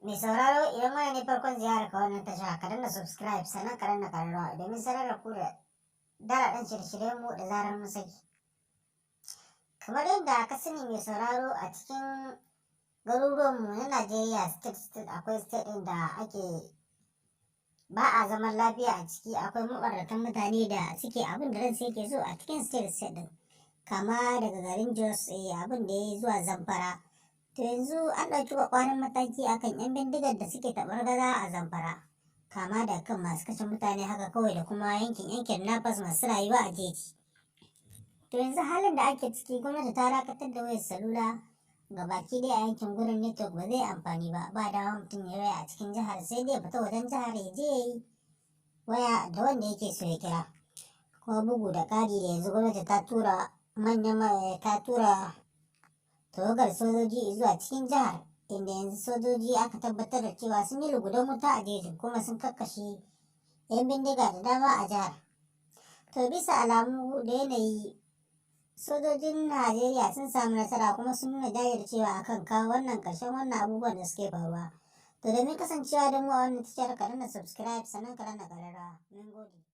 Mai sauraro, idan wannan ne farkon ziyarar ka wannan tasha, ka danna subscribe, sannan ka danna kararrawa domin sanar da ku da daraɗin shirye-shiryen mu da zarar mun saki. Kamar yadda ka sani, mai sauraro, a cikin garuruwanmu na Najeriya, state state, akwai state ɗin da ake ba a zaman lafiya a ciki. Akwai maɓarnatan mutane da suke abin da ransu yake so a cikin state state ɗin, kama daga garin Jos, abin da ya zuwa Zamfara. To yanzu an ɗauki ƙwaƙƙwaran mataki akan 'yan bindigar da suke taɓargaza a Zamfara, kama da kan masu kashe mutane haka kawai da kuma yankin 'yan kidnappers masu rayuwa a jeji. To yanzu halin da ake ciki, gwamnati ta dakatar da wayar salula ga baki ɗaya a yankin gurin. Network ba zai amfani ba, ba dama mutum ya waya a cikin jihar, sai dai ya fita wajen jihar ya je ya yi waya da wanda yake so ya kira. Kuma bugu da ƙari, da yanzu gwamnati ta tura manyan, ta tura tawagar sojoji zuwa cikin jihar, inda yanzu sojoji aka tabbatar da cewa sun yi lugudan wuta a jejin kuma sun kakkashe 'yan bindiga da dama a jihar. To bisa alamu da yanayi, sojojin Najeriya sun samu nasara kuma sun nuna jajircewa akan kawo wannan ƙarshen wannan abubuwan da suke faruwa. To domin kasancewa da mu a wannan tashar, ka danna subscribe, sannan ka danna ƙararrawa. Mun gode.